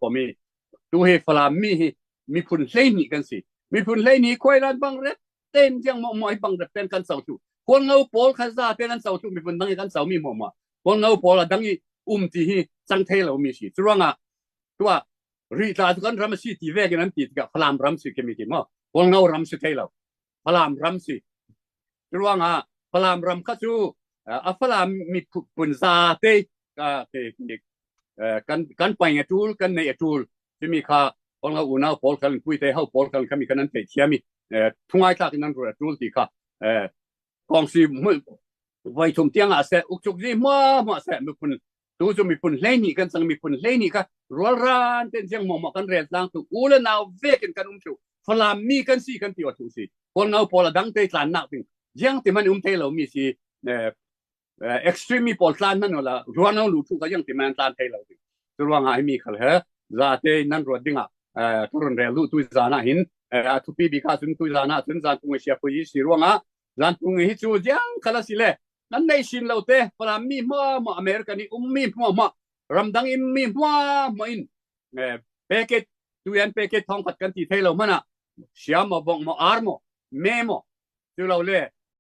pom i tu hi Falam mi hi miphun 12 kan si. Miphun 12 khuailan bang rep ten jiang mo mo bang rep ten kan co thu. Khual ngo pawl kha za ten an co thu miphun dang i kan co mi mo mo. Khual ngo pawl a dang i um ti hi cang thei lo mi si. Curuangah tua ri tla tu kan ram si ti vekin an ti tikah Falam ram si kemi ti mo. Khual ngo ram si thei lo. Falam ram si. Curuangah Falam ram kha cu a Falam miphun za te kan kan paing a tul kan nei a tul timi kha pawl unau pawl khan pui te ho pawl khan khami khan an thei thiam i thungai tlak in an ru a tul ti kha kong si voi thum tiang ah se ukchuk ji hma hma se miphun tu cu miphun 12 kan cang miphun 12 kha rualran ten jiang mo mo kan rel tlang tu u le nau vekin kan um thu Falam mi kan si kan ti o thu si pawl ngau pawl a dang te tlan nak ding jiang ti man um thei lo mi si extreme mi pawl tlan man la ruan lu thu ka yang ti man tlan thei lo ding cu ruang ah mi khal he za te nan ruat ding ah turun rel lu tu zana hin a thupi bi kha cun tu zana cun zan tung sia pui si ruang ah zan tung hi chu jiang khala si le nan nei sin lo te falam mi hma ma American i um mi hma ma ramdang in mi hma ma in package tu yan package thong khat kan ti thei lo mana siam mo bong mo ar mo me mo chu lo le.